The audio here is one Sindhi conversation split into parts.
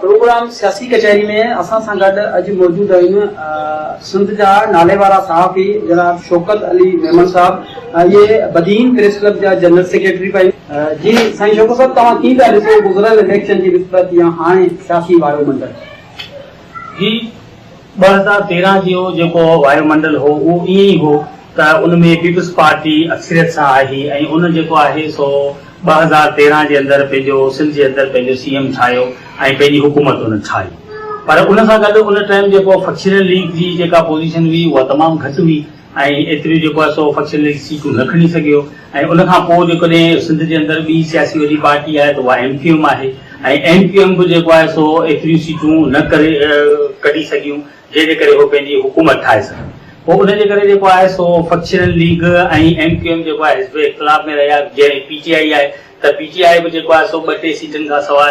پروگرام سياسي ڪچهري ۾ اسان سان گڏ اڄ موجود آهن سنڌ جا نالي وارا صحافي جناب شوڪت علي ميمڻ صاحب اهي بدين پريس ڪلب جا جنرل سيڪريٽري به آهن. جي سائين شوڪت صاحب توهان ڪيئن پيا ڏسو گذريل اليڪشن جي نسبت يا هاڻي سياسي وايو منڊل؟ جي 2013 جو جيڪو وايو منڊل هو اهو ائين ئي هو ته ان ۾ پيپلز پارٽي اڪثريت سان آئي ۽ ان جيڪو آهي سو 2013 جي اندر پنهنجو سنڌ جي اندر پنهنجو سي ايم ٺاهيو ۽ پنهنجي حڪومت ان ٺاهي پر ان سان گڏ ان ٽائيم جيڪو فڪشنل ليگ جي جيڪا پوزيشن هئي اها تمام گهٽ هئي ۽ ايتريون جيڪو آهي سو فڪشنل ليگ سيٽون نه کڻي سگهيو ۽ ان کان پوء جيڪڏهن سنڌ جي اندر ٻي سياسي وڏي پارٽي آهي ته اها ايم ڪيو ايم آهي ۽ ايم ڪيو ايم به جيڪو آهي سو ايتريون سيٽون نه ڪري ڪڍي سگهيون جنهن جي ڪري هو پنهنجي حڪومت ٺاهي سگهن. پوء ان جي ڪري جيڪو آهي سو functional league ۽ M Q M جيڪو آهي حزب اختلاف ۾ رهيا جنهن پي ٽي آء آهي ته پي ٽي آء به جيڪو آهي سو ٻه ٽي سيٽن کان سواء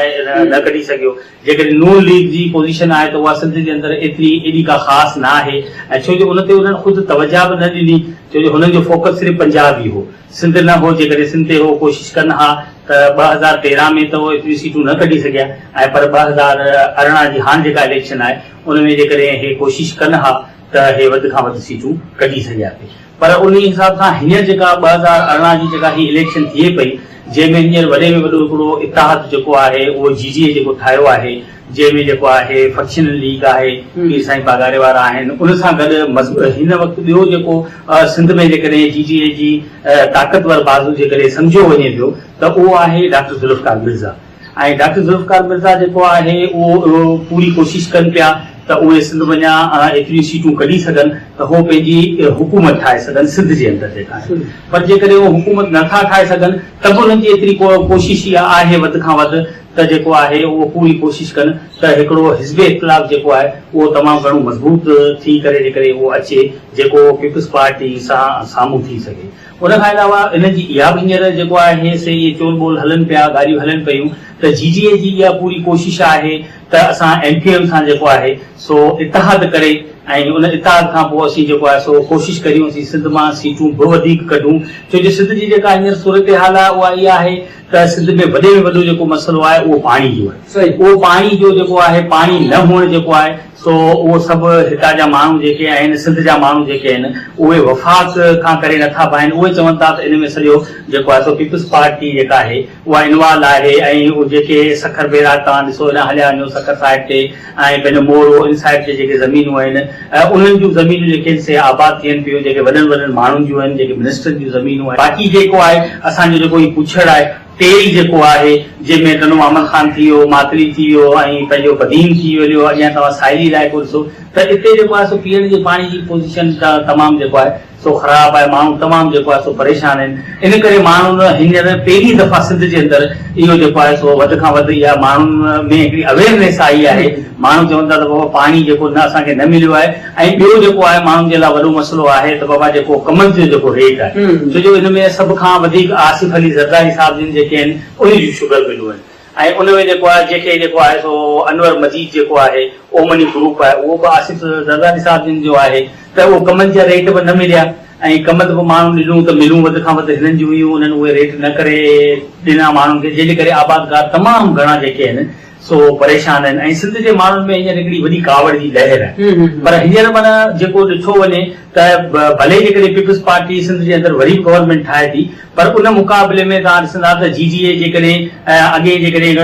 نه ڪڍي سگهيو. جيڪڏهن نون ليگ جي پوزيشن آهي ته اها سنڌ جي اندر ايتري ايڏي ڪا خاص نه آهي ۽ ڇو جو ان تي انهن خود توجهه به نه ڏني ڇو جو هنن جو فوڪس صرف پنجاب ئي هو سنڌ نه هو جيڪڏهن سنڌ تي هو ڪوشش ڪن ها ته 2013 ۾ ته هو ايتريون سيٽون نه ڪڍي سگهيا ۽ پر 2018 جي هاڻ جيڪا اليڪشن آهي ان ۾ جيڪڏهن هي ڪوشش ڪن ها ته هي وڌ کان وڌ سيٽون ڪڍي سگهيا پئي. پر انهي حساب سان هينئر جيڪا 2018 جي جيڪا هي اليڪشن ٿئي پئي جنهن ۾ هينئر وڏي ۾ وڏو هڪڙو اتحاد جيڪو آهي اهو جي ڊي اي جيڪو ٺاهيو آهي جنهن ۾ جيڪو آهي فڪشنل ليگ آهي پير سائين پاڳاري وارا آهن ان سان گڏ هن وقت ٻيو جيڪو سنڌ ۾ جيڪڏهن جي ڊي اي جي طاقتور بازو جيڪڏهن سمجهيو وڃي پيو ته اهو آهي ڊاڪٽر ذوالفقار مرزا. ۽ ڊاڪٽر ذوالفقار مرزا جيڪو آهي اهو پوري ڪوشش ڪن پيا ته اهي سنڌ منجهان ايتريون سيٽون ڪڍي سگهن ته هو پنهنجي حڪومت ٺاهي سگهن سنڌ جي اندر جيڪا آهي پر جيڪڏهن هو حڪومت نه ٿا ٺاهي سگهن ته به انهن جي ايتري ڪوشش اها آهي وڌ کان وڌ ته جيڪو آهي اهو پوري ڪوشش ڪن ته هڪڙو حزب اختلاف جيڪو آهي اهو تمام گهڻو مضبوط ٿي ڪري جيڪڏهن اهو اچي جيڪو پيپلز پارٽي سان سامهون ٿي سگهي. ان کان علاوه انهن جي اها به هينئر جيڪو آهي سي اهي چول ٻول هلن پيا، ڳالهيون هلن پيون ته جي ڊي اي جي اها پوري ڪوشش آهي ته اسان ايم ڪيو ايم سان جيڪو آهي سو اتحاد ڪري ۽ ان اتحاد کان پوء اسين جيڪو آهي سو ڪوشش ڪريون اسين سنڌ مان سيٽون به وڌيڪ ڪڍون ڇو جو سنڌ جي جيڪا هينئر صورتحال آهي اها اها آهي ته سنڌ ۾ وڏي ۾ وڏو جيڪو مسئلو آهي اهو پاڻي جو آهي اهو پاڻي جو جيڪو آهي پاڻي نه هئڻ جيڪو آهي سو اهو سڀ هتان جا ماڻهو جيڪي آهن، سنڌ جا ماڻهو جيڪي آهن، اهي وفاق کان ڪري نٿا ڀائين، اهي چون ٿا ته ان ۾ سڄو جيڪو آهي سو پيپلز پارٽي جيڪا آهي اها انوالو آهي ۽ اهي جيڪي سکر بيراج توهان ڏسو هيڏانهن هليا وڃو سکر سائيڊ تي ۽ پنهنجو مورو ان سائيڊ تي جيڪي زمينون آهن انهن جون زمينون جيڪي آهن سي آباد ٿين پيون جيڪي وڏن وڏن ماڻهن جون آهن جيڪي منسٽرن جون زمينون آهن باقي جيڪو آهي اسان جو جيڪو هي پڇڙ آهي تيل جيڪو آهي، جنهن ۾ ٽنڊو محمد خان ٿي ويو، ماتلي ٿي ويو ۽ پنهنجو بدين ٿي ويو، اڳيان توهان ساحلي علائقو ڏسو ته اتي جيڪو آهي سو پيئڻ جي پاڻي جي پوزيشن تمام جيڪو آهي سو خراب آهي، ماڻهو تمام جيڪو آهي سو پريشان آهن، ان ڪري ماڻهن هينئر پهرين دفعا سنڌ جي اندر اهو جيڪو آهي سو وڌ کان وڌ اها ماڻهن ۾ هڪڙي اويئرنيس آئي آهي، ماڻهو چون ٿا ته بابا پاڻي جيڪو نه اسان کي نه مليو آهي ۽ ٻيو جيڪو آهي ماڻهن جي لاء وڏو مسئلو آهي ته بابا جيڪو ڪمند جو جيڪو ريٽ آهي ڇو جو ان ۾ سڀ کان وڌيڪ آصف علي زرداري صاحب جن جيڪي آهن انهن جون شگر ملون آهن ۽ ان ۾ جيڪو آهي جيڪي جيڪو آهي سو انور مجيد جيڪو آهي اومني گروپ آهي اهو به آصف زرداري صاحب جن جو آهي ته اهو ڪمند جا ريٽ به نه مليا ۽ ڪمند به ماڻهن ڏنو ته ملون وڌ کان وڌ هنن جون هيون انهن اهي ريٽ نه ڪري ڏنا ماڻهن کي جنهن جي ڪري آبادگار تمام گهڻا جيڪي آهن سو پريشان آهن ۽ سنڌ جي ماڻهن ۾ هينئر هڪڙي وڏي ڪاوڙ جي لهر آهي پر هينئر معنيٰ جيڪو ڏٺو وڃي ته ڀلي جيڪڏهن پيپلز پارٽي سنڌ جي اندر وري به گورنمينٽ ٺاهي ٿي پر ان مقابلي ۾ توهان ڏسندا ته جي ڊي اي جيڪڏهن اڳي جيڪڏهن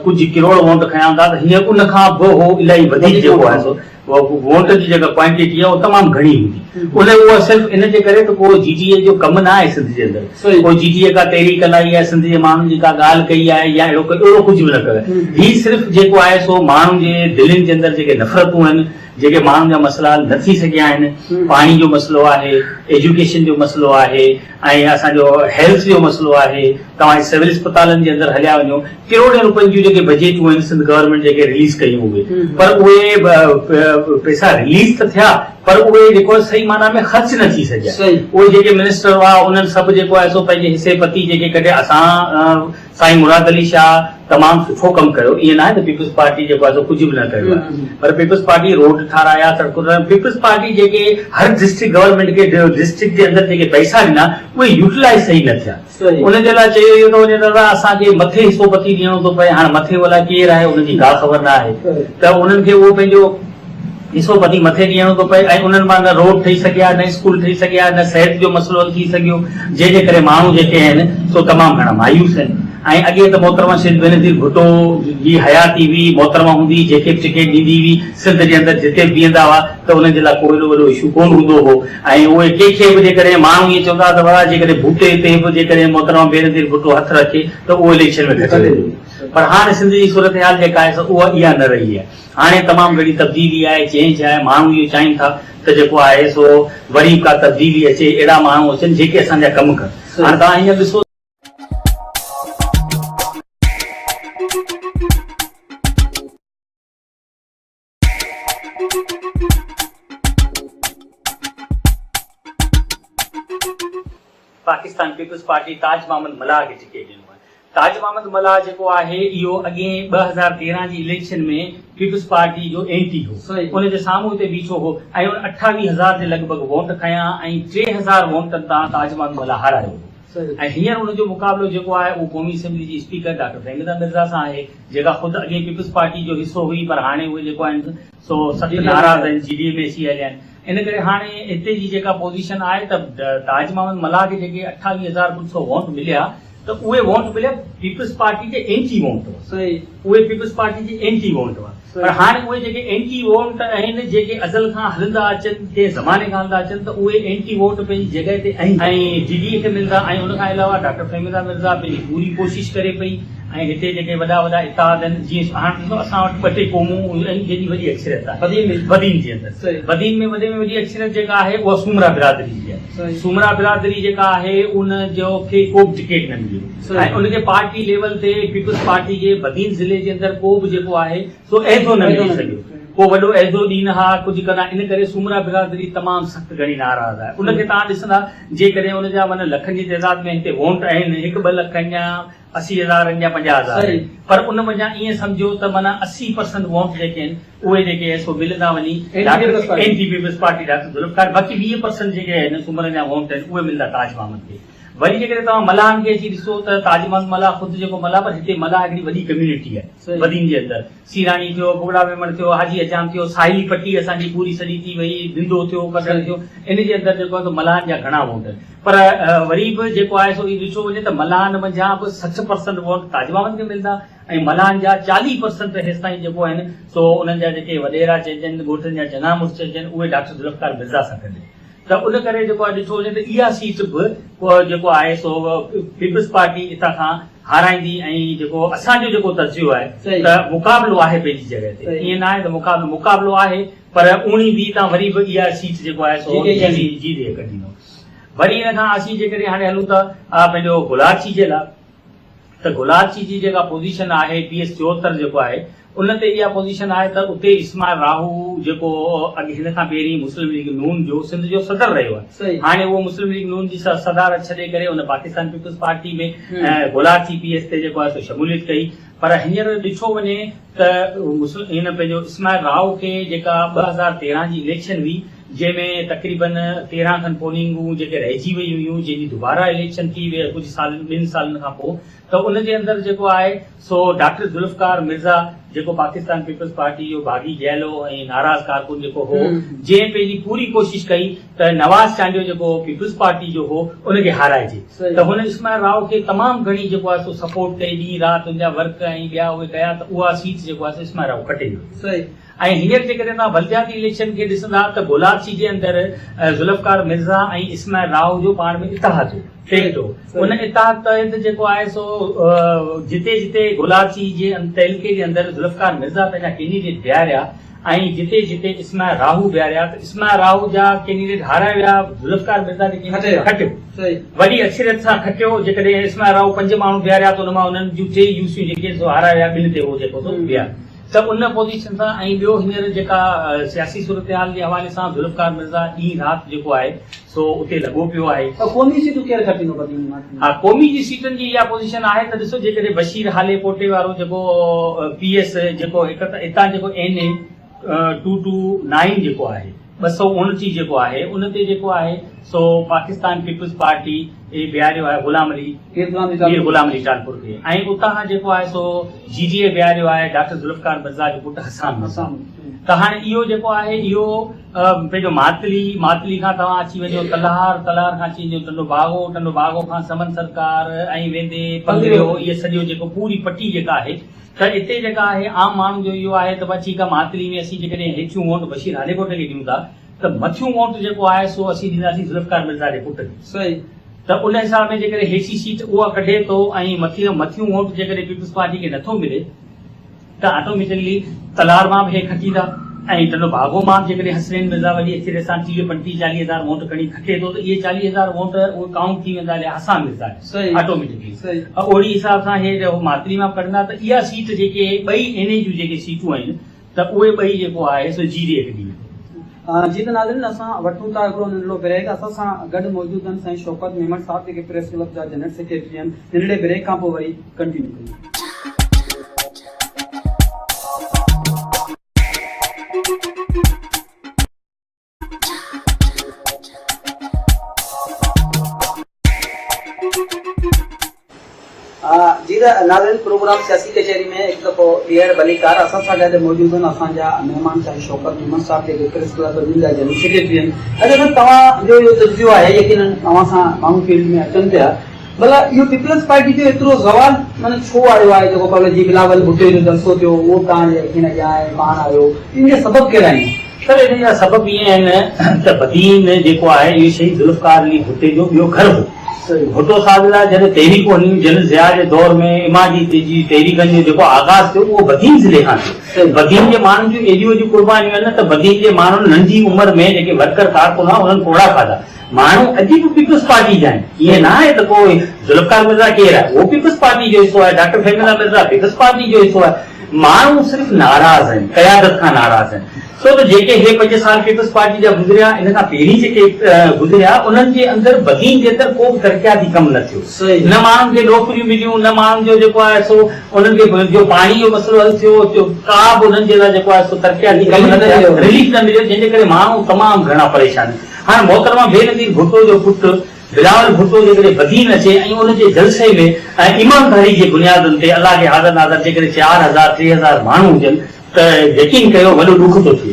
ڪجهه ڪروڙ ووٽ کنيا هوندا ته هينئر ان کان به هو الاهي وڌيڪ جيڪو آهي سو ووٽ جي جيڪا ڪوانٽيٽي آهي اها تمام گهڻي هوندي. ان اها صرف ان جي ڪري ته ڪو جي ڊي اي جو ڪم نه آهي سنڌ جي اندر. ڪو جي ڊي اي ڪا تحريڪ هلائي آهي سنڌ جي ماڻهن جي ڪا ڳالهه ڪئي آهي يا اهڙو اهڙو ڪجهه به نه ڪيو آهي. هي صرف جيڪو آهي سو ماڻهن جي دلين جي اندر جيڪي نفرتون آهن، جيڪي ماڻهن جا مسئلا حل نه ٿي سگهيا آهن، پاڻي جو مسئلو آهي، ايجوڪيشن جو مسئلو آهي ۽ اسان جو هيلٿ جو مسئلو آهي، توهان سول اسپتالن جي اندر هليا وڃو ڪروڙين روپين جون جيڪي بجيٽون آهن سنڌ گورنمينٽ جيڪي رليز ڪيون اهي پر اهي پئسا رليز ته ٿيا پر اهي جيڪو صحيح معنيٰ ۾ خرچ نه ٿي سگهيا اهي جيڪي منسٽر هئا انهن سڀ جيڪو آهي سو پنهنجي حصي پتي جيڪي ڪڍيا اسان سائين مراد علي شاهه تمام سٺو ڪم ڪيو. ائين ناهي ته پيپلز پارٽي جيڪو آهي سو ڪجهه به نه ڪيو آهي پر پيپلز پارٽي روڊ ٺارايا، سڙڪون ٺارايون. پيپلز پارٽي جيڪي هر ڊسٽرڪٽ گورنمينٽ کي ڊسٽرڪٽ جي اندر جيڪي پئسا ڏنا اهي يوٽيلائز صحيح نه ٿيا. ان جي لاء چيو اهو ٿو وڃي ته دادا اسان کي مٿي حصو پتي ڏيڻو ٿو پئي. هاڻ مٿي والا ڪير آهي ان جي ڪا خبر نه آهي ته انهن کي اهو پنهنجو حصو پتي مٿي ڏيڻو ٿو پئي ۽ انهن مان نه روڊ ٺهي سگهيا، نه اسڪول ٺهي سگهيا، نه صحت جو مسئلو حل ٿي سگهيو، جنهن جي ڪري ماڻهو جيڪي آهن سو تمام گهڻا مايوس آهن ۽ اڳي ته محترمه شهيد بينظير ڀٽو جي حياتي هئي، محترمه هوندي هئي، جنهن کي به ٽڪيٽ ڏيندي هئي، سنڌ جي اندر جتي به بيهندا هئا ته انهن جي لاء ڪو ايڏو وڏو اشو ڪونه هوندو هو ۽ اهي ڪنهن کي به جيڪڏهن ماڻهو ائين چوندا هئا ته ڀلا جيڪڏهن ڀٽي تي به جيڪڏهن محترمه بينظير ڀٽو هٿ رکي ته اهو اليڪشن ۾ کٽي ويندو پر هاڻي سنڌ جي صورتحال جيڪا آهي سو اها اها نه رهي آهي. هاڻي تمام گهڻي تبديلي آهي، چينج آهي، ماڻهو اهو چاهين ٿا ته جيڪو آهي سو وري به ڪا تبديلي اچي، اهڙا ماڻهو اچن جيڪي اسان جا ڪم ڪن. هاڻي توهان هينئر ڏسو. پاڪستان پيپلز پارٽي تاج محمد ملاح کي ٽڪيٽ ڏنو آهي. تاج محمد ملاح جيڪو آهي اهو اڳئين 2013 جي اليڪشن ۾ پيپلز پارٽي جو اينٽي هو ان جي سامهون هتي بيٺو هو ۽ ان 28 هزار جي لڳ ڀڳ ووٽ کنيا ۽ 3000 ووٽن تان تاج محمد ملاح هارايو هو ۽ هينئر ان جو مقابلو جيڪو آهي اهو قومي اسيمبلي جي اسپيڪر ڊاڪٽر فهميده مرزا سان آهي جيڪا خود اڳئين پيپلز پارٽي جو حصو هئي پر هاڻي اهي جيڪو آهن سو سخت ناراض آهن جي ڊي اي ۾ اچي هليا آهن ان ڪري هاڻي هتي جي جيڪا پوزيشن آهي ته تاج محمد ملاح کي جيڪي 28 هزار ڪجهه سو ووٽ مليا ته اهي ووٽ مليا پيپلز پارٽي جي اينٽي ووٽ هئا اهي پيپلز پارٽي جي اينٽي ووٽ هئا پر هاڻي اهي جيڪي اينٽي ووٽ آهن جيڪي ازل کان هلندا اچن ڪنهن زماني کان هلندا اچن ته اهي اينٽي ووٽ پنهنجي جڳهه تي آهن ۽ جي ڊي اي کي ملندا ۽ ان کان علاوه ڊاڪٽر فهميده مرزا پنهنجي پوري ڪوشش ڪري پئي ۽ هتي جيڪي وڏا وڏا اتحاد آهن جيئن هاڻ ڏسو اسان وٽ ٻه ٽي قومون آهن جن جي وڏي اڪثريت آهي بدين ۾ بدين جي اندر بدين ۾ وڏي ۾ وڏي اڪثريت جيڪا آهي اها سومرا برادري جي آهي سومرا برادري جيڪا آهي ان جو کي ڪو به ٽڪيٽ نه مليو ۽ ان کي پارٽي ليول تي پيپلز پارٽي جي بدين ضلعي جي اندر ڪو به جيڪو آهي سو عهدو نه ملي سگهيو ڪو وڏو عهدو ڏين ها ڪجهه ڪندا ان ڪري سومرا برادري تمام سخت گهڻي ناراض آهي ان کي توهان ڏسندا جيڪڏهن ان جا معنيٰ لکن جي تعداد ۾ هتي ووٽ آهن هڪ ٻه لک يا 80 هزار آهن يا 50 هزار آهن پر ان منجهان ائين سمجهو ته معنيٰ 80 پرسنٽ ووٽ جيڪي آهن اهي جيڪي آهن سو ملندا وڃي anti Peoples Party doctor Zulfiqar باقي 20 پرسنٽ جيڪي آهن سومرن جا ووٽ آهن اهي ملندا تاج محمد کي وري جيڪڏهن توهان ملاحن کي اچي ڏسو ته تاج محمد ملاح خود جيڪو ملاح پر هتي ملاح هڪڙي وڏي ڪميونٽي آهي بدين جي اندر سيراڻي ٿيو بگڙا ميمڻ ٿيو حاجي حجام ٿيو ساحلي پٽي اسان جي پوري سڄي ٿي وئي دندو ٿيو ڪڍڻ ٿيو ان جي اندر جيڪو آهي سو ملاحن جا گهڻا ووٽ آهن پر وري به جيڪو آهي سو اهو ڏٺو وڃي ته ملاحن منجهان به 60 پرسنٽ ووٽ تاج محمد کي ملندا ۽ ملاحن جا 40 پرسنٽ هيستائين جيڪو آهن سو انهن جا جيڪي وڏيرا چئجن ڳوٺن جا چڱا مڙس چئجن اهي ڊاڪٽر ذوالفقار مرزا سان گڏ ته ان ڪري جيڪو آهي ڏٺو وڃي ته اها سيٽ به جيڪو آهي سو پيپلز پارٽي اتان کان هارائيندي ۽ جيڪو اسان جو جيڪو تجزيو آهي ته مقابلو آهي پنهنجي جڳهه تي ائين نه آهي ته مقابلو مقابلو آهي پر اوڻي ويهه تان وري به اها سيٽ جيڪو آهي سو جي جي ڪڍيندو. وري ان کان اسين جيڪڏهن هاڻي هلون ٿا پنهنجو گلاچي جي لاء ته گلاچي جي جيڪا پوزيشن آهي پي ايس 74 جيڪو آهي ان تي اها پوزيشن آهي ته اتي اسماعيل راهو جيڪو اڳ هن کان پهرين مسلم ليگ نون جو سنڌ جو صدر رهيو آهي هاڻي اهو مسلم ليگ نون جي صدارت ڇڏي ڪري ان Pakistan Peoples Party ۾ Golarchi P S تي جيڪو آهي سو شموليت ڪئي پر هينئر ڏٺو وڃي ته هن پنهنجو اسماعيل راهو کي جيڪا 2013 جي اليڪشن هئي جنهن ۾ تقريبن 13 کن پولنگون جيڪي رهجي ويون هيون جنهن جي دوباره اليڪشن ٿي وئي ڪجهه سالن ٻن سالن کان پوء ته ان جي اندر جيڪو آهي سو ڊاڪٽر ذوالفقار مرزا جيڪو پاڪستان پيپلز پارٽي جو باغي جيل هو ۽ ناراض ڪارڪن جيڪو هو جنهن پنهنجي پوري ڪوشش ڪئي ته نواز چانڊيو جيڪو پيپلز پارٽي جو هو ان کي هارائجي ته هن اسماعيل راهو کي تمام گهڻي جيڪو آهي سو سپورٽ ڪئي ڏينهن رات ان جا ورڪ ۽ ٻيا اهي ڪيا ته اها سيٽ جيڪو آهي سو اسماعيل راهو کٽي ويو. ۽ هينئر جيڪڏهن توهان بلدياتي اليڪشن کي ڏسندا ته گولاچي جي اندر ذوالفقار مرزا ۽ اسماعيل راهو جو پاڻ ۾ اتحاد هو، پيڪٽ هو. ان اتحاد تحت جيڪو آهي سو جتي جتي گولاچي جي تعلقي جي اندر ذوالفقار مرزا پنهنجا ڪينڊيڊيٽ بيهاريا ۽ جتي جتي اسماعيل راهو بيهاريا ته اسماعيل راهو جا ڪينڊيڊيٽ هارائي ويا، ذوالفقار مرزا جي ڪينڊيڊيٽ کٽيو. وڏي اڪثريت سان کٽيو، جيڪڏهن اسماعيل راهو پنج ماڻهو بيهاريا ته ان مان انهن جون ٽي يوسيون جيڪي آهن سو هارائي ويا، ٻن تي هو جيڪو سو بيهاريو. ته ان پوزيشن سان ۽ ٻيو هينئر جيڪا سياسي صورتحال جي حوالي سان ذوالفقار مرزا ڏينهن رات جيڪو آهي سو اتي لڳو پيو آهي. پر قومي سيٽون ڪير کٽيندو بدين مان؟ ها قومي جي سيٽن جي اها پوزيشن آهي ته ڏسو جيڪڏهن بشير هالي پوٽي وارو جيڪو پي ايس جيڪو هڪ ته اتان جيڪو اين اي ٽو ٽو نائين جيڪو آهي 229 جيڪو آهي ان تي جيڪو آهي سو پاڪستان پيپلز پارٽي بيهاريو آهي غلام علي مير غلام علي ٽالپر کي ۽ اتان کان جيڪو آهي سو جي ڊي اي بيهاريو آهي ڊاڪٽر ذوالفقار مرزا جو پٽ حسان مرزا. ته هاڻي اهو جيڪو آهي اهو پنهنجو ماتلي، ماتلي کان توهان اچي وڃو تلهار، تلهار کان اچي وڃو ٽنڊو باگو، ٽنڊو باگو کان سمن سرڪار ۽ ويندي پنگريو اهي سڄو جيڪو پوري پٽي جيڪا آهي ته اتي جيڪا آهي عام ماڻهن جو اهو آهي ته ٺيڪ آهي ماتلي ۾ اسين جيڪڏهن هيٺيون ووٽ بشير هاليپوٽي کي ڏيون ٿا ته مٿيون ووٽ جيڪو آهي سو اسين ڏينداسين ذوالفقار مرزا جي پٽ کي. صحيح. ته ان حساب ۾ جيڪڏهن هيٺين سيٽ اها ڪڍي ٿو ۽ مٿيون ووٽ جيڪڏهن پيپلز پارٽي کي نٿو ملي ته آٽوميٽڪلي تلهار مان به هي کٽيندا ۽ ٽنڊو باگو مان به جيڪڏهن حسنين مرزا وڏي اڪثريت سان 30 35 40 هزار ووٽ کڻي کٽي ٿو ته اهي 40 هزار ووٽ اهي ڪائونٽ ٿي ويندا هليا حسان مرزا جا آٽوميٽڪلي. اهڙي حساب سان هي ماتلي مان به ڪڍندا ته اها سيٽ جيڪي ٻئي اين اي جون جيڪي سيٽون آهن ته اهي ٻئي جيڪو آهي سو جي ڊي اي کي ڏني ويندي. جي ته ناظرين اسان وٺون ٿا هڪڙو ننڍڙو بريڪ اسان سان گڏ موجود آهن سائين شوڪت ميمڻ صاحب جيڪي پريس ڪلب جا جنرل سيڪريٽري آهن ننڍڙي بريڪ کان پوء وري ڪنٽينيو ڪنداسين. جي ته ناظرين پروگرام سياسي ڪچهري ۾ هڪ دفعو ٻيهر ڀليڪار اسان سان گڏ موجود آهن اسان جا مهمان سائين شوڪت ميمڻ صاحب جيڪي پريس ڪلب بدين جا جنرل سيڪريٽري آهن اچا سر توهان جو اهو تجزيو آهي يقينن توهان سان ماڻهو فيلڊ ۾ اچن پيا ڀلا اهو پيپلز پارٽي جو ايترو زوال معنيٰ ڇو آيو آهي جيڪو ڪالهه جي بلاول ڀٽي جو جلسو ٿيو اهو به توهان جي اکين اڳيان آهي پاڻ آيو ان جا سبب ڪهڙا آهن؟ سر ان جا سبب اهي آهن ته بدين جيڪو آهي اهو شهيد ذوالفقار علي ڀٽي جو ٻيو گهر هو. ڀٽو صاحب لاء جڏهن تحريڪون هليون جنرل ضياء جي دور ۾ اماجي جي تحريڪن جو جيڪو آغاز ٿيو اهو بدين ضلعي کان ٿيو. بدين جي ماڻهن جون ايڏيون وڏيون قربانيون آهن ته بدين جي ماڻهن ننڍي عمر ۾ جيڪي ورڪر ڪارڪن هئا انهن ڪوڙا کاڌا. ماڻهو اڄ به پيپلز پارٽي جا آهن ائين نه آهي ته ڪو ذوالفقار مرزا ڪير آهي اهو پيپلز پارٽي جو حصو آهي doctor Fahmida Mirza peoples party جو حصو آهي. ماڻهو صرف ناراض آهن، قيادت کان ناراض آهن. ڇو ته جيڪي هي پنج سال پيپلز پارٽي جا گذريا، ان کان پهرين جيڪي گذريا، انهن جي اندر بدين جي اندر ڪو به ترقياتي ڪم نه ٿيو. نه ماڻهن کي نوڪريون مليون، نه ماڻهن جو جيڪو آهي سو انهن کي جو پاڻي جو مسئلو حل ٿيو، ڪا به انهن جي لاء جيڪو آهي سو ترقياتي ڪم نه ٿيا، رليف نه مليو، جنهن جي ڪري ماڻهو تمام گهڻا پريشان آهن. هاڻ محترمه بينظير ڀٽو جو پٽ بلاول ڀٽو جيڪڏهن بدين اچي ۽ ان جي جلسي ۾ ۽ ايمانداري جي بنيادن تي الله کي حاضر ناظر جيڪڏهن 4000 3000 ماڻهو هجن ته يقين ڪيو وڏو ڏک ٿو ٿئي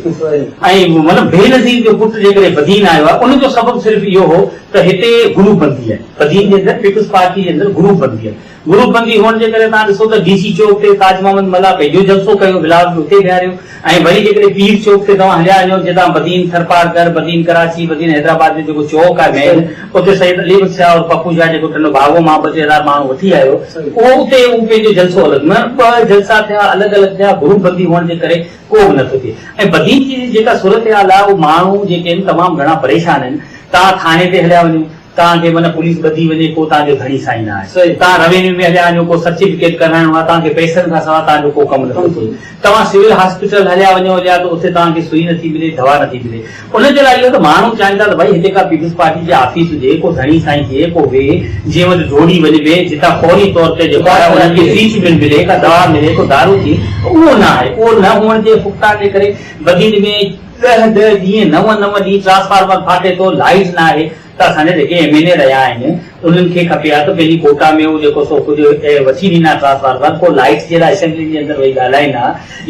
۽ مطلب بينظير جو پٽ جيڪڏهن بدين آيو آهي ان جو سبب صرف اهو هو ته هتي گروپ بندي آهي بدين جي اندر پيپلز پارٽي جي اندر گروپ بندي آهي گروپ بندي هئڻ جي ڪري توهان ڏسو ته ڊي سي چوڪ تي تاج محمد ملاح پنهنجو جلسو ڪيو، بلاول کي اتي بيهاريو ۽ وري جيڪڏهن پير چوڪ تي توهان هليا وڃو جتان بدين ٿرپارڪر، بدين ڪراچي، بدين حيدرآباد جو جيڪو چوڪ آهي مين اتي سيد علي بخش شاهه عرف پپو شاهه جيڪو ٽنڊو باگو مان ٻه ٽي هزار ماڻهو وٺي آيو اهو اتي اهو پنهنجو جلسو الڳ معنيٰ ٻه جلسا ٿيا الڳ الڳ ٿيا گروپ بندي هئڻ جي ڪري ڪو به نٿو ٿئي ۽ بدين جي جيڪا صورتحال آهي اهو ماڻهو جيڪي آهن تمام گهڻا پريشان آهن توهان ٿاڻي تي هليا وڃو توهان کي من پوليس ٻڌي وڃي ڪو توهان جو ڌڻي سائين نه آهي. توهان روينيو ۾ هليا وڃو ڪو سرٽيفڪيٽ ڪرائڻو آهي توهان کي پئسن کان سواء توهان جو ڪو ڪم نٿو ٿئي. توهان سول هاسپيٽل هليا وڃو هليا ته اتي توهان کي سئي نٿي ملي دوا نٿي ملي. ان جي لاء اهو ته ماڻهو چاهين ٿا ته ڀائي هتي ڪا پيپلز پارٽي جي آفيس هجي ڪو ڌڻي سائين ٿئي ڪو ويهي جنهن وٽ ڊوڙي وڃبي جتان فوري طور تي جيڪو آهي انهن کي ٽريٽمينٽ ملي ڪا دوا ملي ڪو دارو ٿئي اهو نه آهي اهو نه هئڻ جي فقدان جي ڪري بدين ۾ ڏهه ڏهه ڏينهن نو نو ڏينهن ٽرانسفارمر ڦاٽي ٿو لائيٽ نه آهي ته اسان جا جيڪي ايم اين اي رهيا آهن انهن کي کپي ها ته پنهنجي ڪوٽا ۾ هو جيڪو سو ڪجهه وٺي ڏين ها ٽرانسفارمر ڪو لائيٽ جي لاء اسيمبلين جي اندر ويهي ڳالهائين ها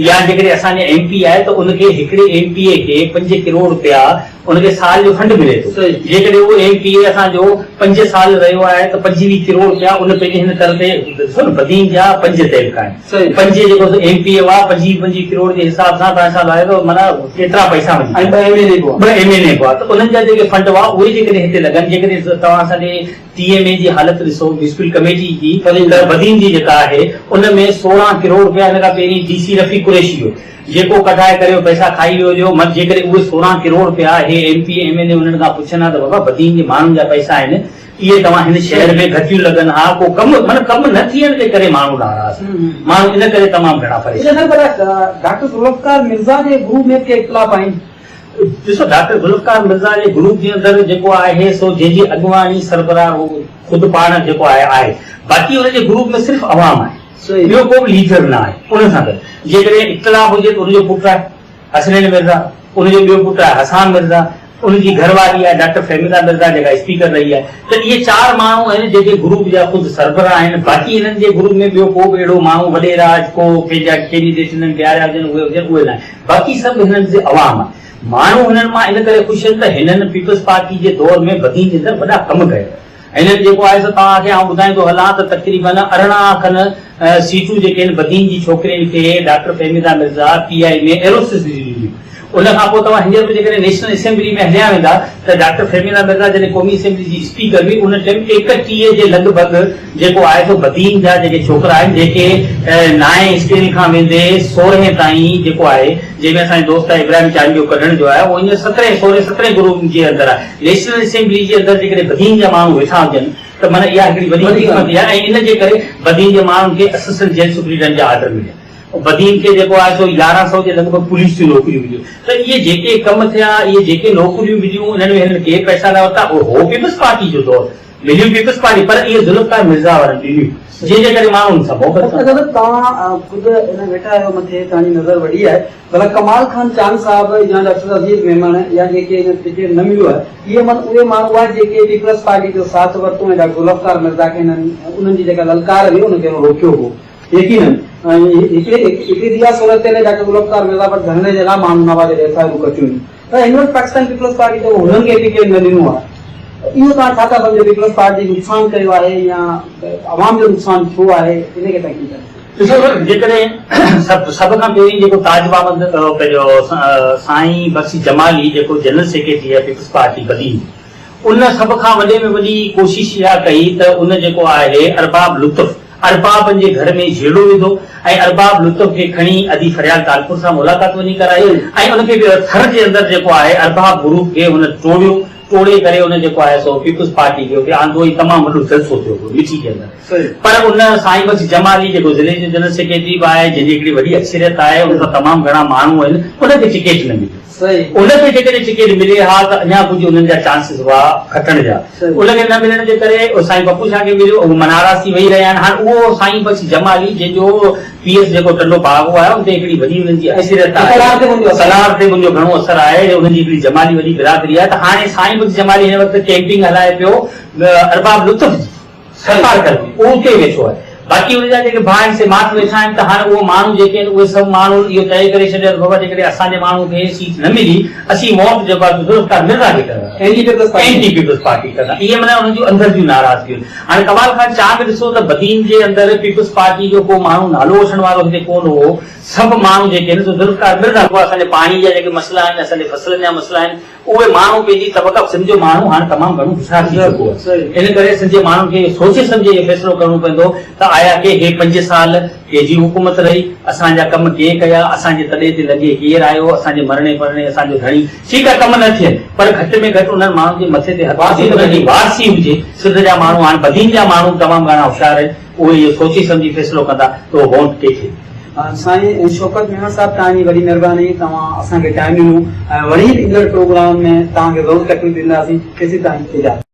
يا جيڪڏهن اسان جي ايم پي آهي ته ان کي هڪڙي ايم پي اي کي 5 ڪروڙ رپيا ان کي سال جو فنڊ ملي ٿو جيڪڏهن اهو ايم پي اي اسان جو 5 سال رهيو آهي ته 25 ڪروڙ رپيا ان پنهنجي هن تر تي ڏسو نه بدين جا پنج تعلقا آهن پنج جيڪو سو ايم پي اي هئا پنجويهه پنجويهه ڪروڙ جي حساب سان توهان حساب لايو ته معنيٰ ڪيترا پئسا وڃي ۽ ٻه ايم اين اي به هئا. ٻه ايم اين اي به هئا ته انهن جا جيڪي فنڊ هئا اهي جيڪڏهن هتي لڳن جيڪڏهن توهان اسان جي ٽي ايم اي جي حالت ڏسو ميونسپل ڪميٽي جي ته بدين جي جيڪا آهي ان ۾ 16 ڪروڙ رپيا هن کان پهرين ڊي سي رفيق قريشي هو جيڪو ڪڍائي ڪري اهي پئسا کائي ويو جو مت جيڪڏهن اهي 16 ڪروڙ رپيا هي M P A M N A انهن کان پڇن ها ته بابا بدين جي ماڻهن جا پئسا آهن اهي توهان هن شهر ۾ گهٽيون لڳن ها، ڪو ڪم معنيٰ ڪم نه ٿيڻ جي ڪري ماڻهو ناراض آهن، ماڻهو ان ڪري تمام گهڻا پريشان آهن. پر ڊاڪٽر ذوالفقار مرزا جي گروپ ۾ به ڪي اختلاف آهن؟ ڏسو ڊاڪٽر ذوالفقار مرزا جي گروپ جي اندر جيڪو آهي سو جنهن جي اڳواڻي سربراهه هو خود پاڻ جيڪو آهي آهي باقي ان جي گروپ ۾ صرف عوام آهي ٻيو ڪو به ليڊر نه آهي ان سان گڏ جيڪڏهن اختلاف هجي ته ان جو پٽ آهي حسنين مرزا، ان جو ٻيو پٽ آهي حسان مرزا، ان جي گهر واري آهي ڊاڪٽر فهميده مرزا جيڪا اسپيڪر رهي آهي ته اهي چار ماڻهو آهن جيڪي گروپ جا خود سربراهه آهن باقي هنن جي گروپ ۾ ٻيو ڪو به اهڙو ماڻهو وڏيرا ڪو پنهنجا ڪينڊيڊيٽ هنن بيهاريا هجن اهي هجن اهي ناهن باقي سڀ هنن جي عوام آهي ماڻهو هنن مان ان ڪري خوش آهن ته هنن پيپلز پارٽي جي دور ۾ بدين جي اندر وڏا ڪم ڪيا. هنن جيڪو آهي سو توهان کي آئون ٻڌائيندو هلان ته تقريبن 18 کن سيٽون جيڪي آهن بدين جي ڇوڪرين کي doctor Fahmida Mirza P I ۾ air hostess جي ڏنيون. ان کان پوء توهان هينئر به جيڪڏهن نيشنل اسيمبلي ۾ هليا ويندا ته ڊاڪٽر فهميده مرزا جڏهن قومي اسيمبلي جي اسپيڪر هئي ان ٽيم 31 جي لڳ ڀڳ جيڪو آهي سو بدين جا جيڪي ڇوڪرا آهن جيڪي نائين اسڪيل کان ويندي سورهين تائين جيڪو آهي جنهن ۾ اسان جي دوست ابراهيم چانڊيو ڪڍڻ جو آهي اهو هينئر سترهين سورهين سترهين گروپ جي اندر آهي. نيشنل اسيمبلي جي اندر جيڪڏهن بدين جا ماڻهو ويٺا هجن ته معنيٰ اها هڪڙي وڏي قسمتي آهي ۽ ان جي ڪري بدين جي ماڻهن کي اسسٽنٽ جيل سپريڊنٽ جا آرڊر مليا. بدين کي جيڪو آهي سو 11 سئو جي لڳ ڀڳ پوليس جون نوڪريون مليون ته اهي جيڪي ڪم ٿيا اهي جيڪي نوڪريون مليون انهن ۾ هنن ڪي پئسا نه ورتا اهو هو پيپلز پارٽي جو دور مليون پيپلز پارٽي پر اهي ذوالفقار مرزا وارن ڏنيون جنهن جي ڪري ماڻهو ان سان محبت ڪن ٿا. توهان خود ان ويٺا آهيو مٿي توهان جي نظر وڏي آهي ڀلا ڪمال خان چانگ صاحب يا ڊاڪٽر عزيز ميمڻ يا جيڪي هن ٽڪيٽ نه مليو آهي اهي من اهي ماڻهو هئا جيڪي پيپلز پارٽي جو ساٿ ورتو ۽ ڊاڪٽر ذوالفقار مرزا کي هنن انهن جي جيڪا للڪار هئي ان کي هن روڪيو هو يقينن ۽ هڪڙي هڪڙي اها صورتحال آهي ڊاڪٽر ذوالفقار مرزا وٽ ڌرڻي جي لاء ماڻهو نه هئا جڏهن ايف I آرون ڪٽيون ويون پر هن وقت پاڪستان پيپلز پارٽي ته هنن کي ٽڪيٽ نه ڏنو آهي اهو توهان ڇا ٿا سمجهو پيپلز پارٽي نقصان ڪيو آهي يا عوام جو نقصان ڇو آهي ان کي توهان ڪيئن ٿا ڏسو؟ ڏسو سر جيڪڏهن سڀ سڀ کان پهرين جيڪو تاج محمد پنهنجو سائين بخشي جمالي جيڪو جنرل سيڪريٽري آهي پيپلز پارٽي بدين ان سڀ کان وڏي ۾ وڏي ڪوشش اها ڪئي ته ان جيڪو آهي ارباب لطف اربابن جي گهر ۾ جهيڙو وڌو ۽ ارباب لطف کي کڻي ادي فريال ٽالپر سان ملاقات وڃي ڪرائي ۽ ان کي به ٿر جي اندر جيڪو آهي ارباب گروپ کي هن ٽوڙيو ٽوڙي ڪري ان جيڪو آهي سو پيپلز پارٽي کي اتي آندو ۽ تمام وڏو جلسو ٿيو هو مٺي جي اندر پر ان سائين بخش جمالي جيڪو ضلعي جو جنرل سيڪريٽري به آهي جنهن جي هڪڙي وڏي اڪثريت آهي ان سان تمام گهڻا ماڻهو آهن ان کي ٽڪيٽ نه ملي ان کي جيڪڏهن ٽڪيٽ ملي ها ته اڃا ڪجهه انهن جا چانسز هئا کٽڻ جا ان کي نه ملڻ جي ڪري سائين پپو شاهه کي مليو اهو ناراض ٿي ويهي رهيا آهن هاڻ اهو سائين بخش جمالي جنهن جو پي ايس جيڪو ٽنڊو باغو آهي ان تي هڪڙي وڏي انهن جي اڪثريت آهي تلار تي به ان جو گهڻو اثر آهي انهن جي هڪڙي جمالي وڏي برادري آهي ته هاڻي سائين بخش جمالي هن وقت ڪيمپنگ هلائي پيو ارباب لطف جي سرڪار ڪر ۾ اهو اتي ويٺو آهي باقي ان جا جيڪي ڀاء آهن سي ماٺ ويٺا آهن ته هاڻي اهو ماڻهو جيڪي آهن اهي سڀ ماڻهو اهو طئي ڪري ڇڏيو آهي ته بابا جيڪڏهن اسان جي ماڻهو کي سيٽ نه ملي اسين ووٽ جيڪو آهي ذوالفقار مرزا کي ڪرڻ اينٽي پيپلز پارٽي ڪندا اهي معنيٰ انهن جون اندر جون ناراضگيون هاڻي ڪمال خان چانگ ڏسو ته بدين جي اندر پيپلز پارٽي جو ڪو ماڻهو نالو وٺڻ وارو هتي ڪونه هو سڀ ماڻهو جيڪي آهن سو ذوالفقار مرزا اسان جي پاڻي جا جيڪي مسئلا آهن اسان جي فصلن جا مسئلا آهن اهي ماڻهو پنهنجي طبقه سنڌ جو ماڻهو هاڻ تمام گهڻو هوشيار ٿي چڪو آهي ان ڪري سنڌ جي ماڻهن کي اهو سوچي سمجهي اهو فيصلو ڪرڻو پوندو ته آيا ڪي هي پنج سال ڪي جي حڪومت رهي اسان جا ڪم ڪي ڪيا اسان جي تڏي تي لڳي ڪير آيو اسان جي مرڻي پرڻي اسان جو ڌڻي ٺيڪ آهي ڪم نه ٿين پر گهٽ ۾ گهٽ انهن ماڻهن جي مٿي تي هٿ هجي انهن جي وارثي هجي سنڌ جا ماڻهو هاڻ بدين جا ماڻهو تمام گهڻا هوشيار آهن اهي اهو سوچي سمجهي فيصلو ڪندا ته اهو ووٽ ڪنهن کي ڏين. سائين شوڪت ميمڻ صاحب توهان جي وڏي مهرباني توهان اسان کي ٽائيم ڏنو ۽ وري به ايندڙ پروگرام ۾ توهان کي ضرور تڪليف ڏينداسين تيسين تائين اجازت.